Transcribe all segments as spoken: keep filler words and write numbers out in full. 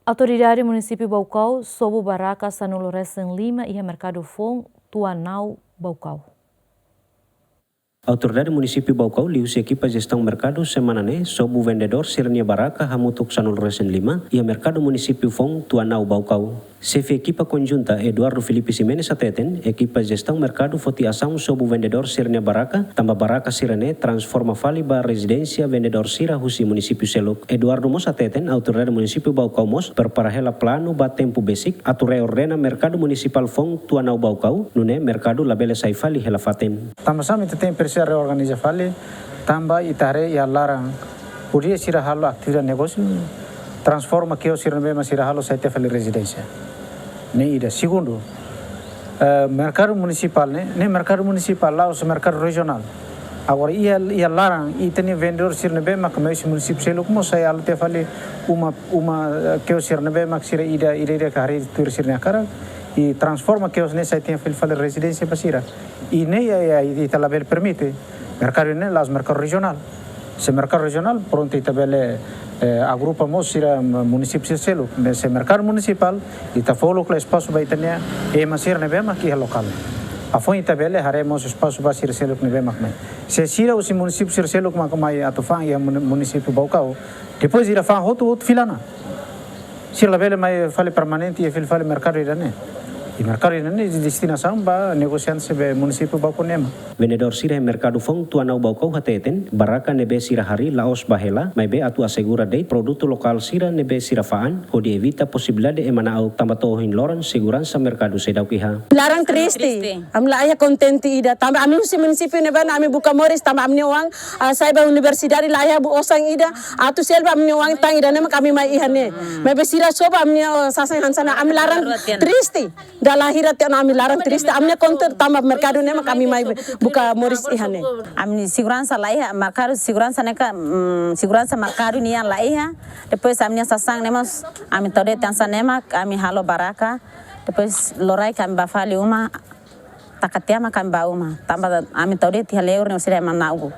Autoridade Munisípiu Baucau sobu barraka sanulu resin lima iha merkadu foun Tuanau, Baucau. Autoridade Munisípiu Baucau liuhusi ekipa jestaun merkadu semana ne'e sobu vendedór sira-nia barraka hamutuk sanulu resin lima iha merkadu munisípiu foun Tuanau, Baucau. Xefe ekipa konjunta Eduardo Filipe Ximenes hateten, ekipa jestaun merkadu foti asaun sobu vendedór sira-nia barraka, tanba barraka sira-ne'e transforma fali ba rezidénsia vendedór sira husi munisípiu seluk. Eduardo mós hateten, autoridade munisípiu Baucau mós prepara hela planu ba tempu besik atu reordena merkadu munisipál foun Tuanau, Baucau, nune'e merkadu labele sai fali hela fatin. Tanba sá mak ita tenke presiza reorganiza fali, tanba ita haree iha laran, podia sira halo atividade negósiu, transforma kios sira ne'ebé mak sira halo sai tiha fali rezidénsia. Ne'e ida. Segundu, eh, merkadu munisipál ne'e, ne'e merkadu munisipál, la'ós merkadu rejionál. Agora iha, iha laran, ita-nia vendedór sira ne'ebé mak mai husi munisípiu seluk mós sai halo tiha fali uma, uma, eh, kios sira ne'ebé mak sira ida, ida, ida ka harii tuir sira-nia hakarak, i transforma kios ne'e sai tiha fali, fali rezidénsia ba sira. I ne'e, i, i, ita labele permite. Merkadu ne'e la'ós merkadu rejionál. Se merkadu rejionál, prontu ita bele, eh, agrupa mós sira, mm, munisípiu sira seluk. Maibé se merkadu munisipál, ita fó loos espasu ba ita-nia ema sira ne'ebé mak iha lokál. Hafoin ita bele haree mós espasu ba sira seluk ne'ebé mak mai. Se sira husi munisípiu sira seluk mak mai atu fa'an iha muni-, munisípiu Baucau, depois sira fa'an hotu, hotu fila ona. Sira labele mai fali permanente iha fila fali merkadu ida-ne'e. I merkadu ida-ne'e destinasaun ba negosiante sira be munisípiu Baucau nian. Vendedór sira iha merkadu foun Tuanau, Baucau hateten, barraka ne'ebé sira harii la'ós ba hela, maibé atu asegura de'it produtu lokál sira ne'ebé sira fa'an, hodi evita posibilidade ema na'ok, tanba to'o ohin loron seguransa merkadu seidauk iha. Laran triste. Triste. Ami la iha kontente ida. Tanba ami husi munisípiu ne'ebá ami buka moris, tanba ami-nia oan, ah, sai ba universidade la iha buat osan ida. Atu sel ba ami-nia oan tan ida-ne'e mak ami mai iha ne'e. Maibé sira sobu ami-nia, oh, sasán hanesan ne'e, ami laran triste. Dala hira tiha ona ami laran triste. Ami-nia kontra tanba merkadu ne'e mak ami mai buka moris iha ne'e. Ami seguransa la iha, merkadu seguransa ne'e ka, mm, seguransa merkadu nian la iha. Depois ami-nia sasán ne'e mós, ami tau de'it hanesan ne'e mak ami halo barraka. Depois loraik ami bá fali uma, taka tiha mak ami bá uma. Tanba ami tau de'it iha liur ne'e sira ema na'ok.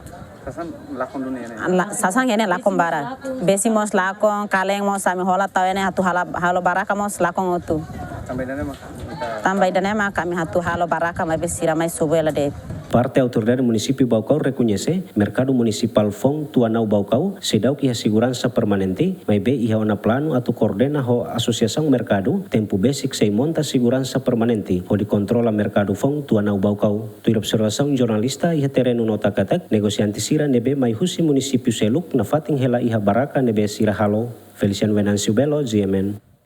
Sasán lakon duni ne'e? La, sasán ne'e lakon barak. Besi mós lakon, kalen mós ami hola tau ne'e atu hala, halo barraka mós lakon hotu. Tanba ida-ne'e mak ita, tanba ida-ne'e mak ami atu halo barraka maibé sira mai sobu hela de'it. Parte autoridade munisípiu Baucau rekoñese, merkadu munisipál foun Tuanau, Baucau seidauk iha seguransa permanente, maibé iha ona planu atu koordena ho asosiasaun merkadu, tempu besik sei monta seguransa permanente hodi kontrola merkadu foun Tuanau, Baucau. Tuir observasaun jornalista iha terrenu no taka katak, negosiante sira ne'ebé mai husi munisípiu seluk nafatin hela iha barraka ne'ebé sira halo. Feliciano Venâncio Belo, G M N.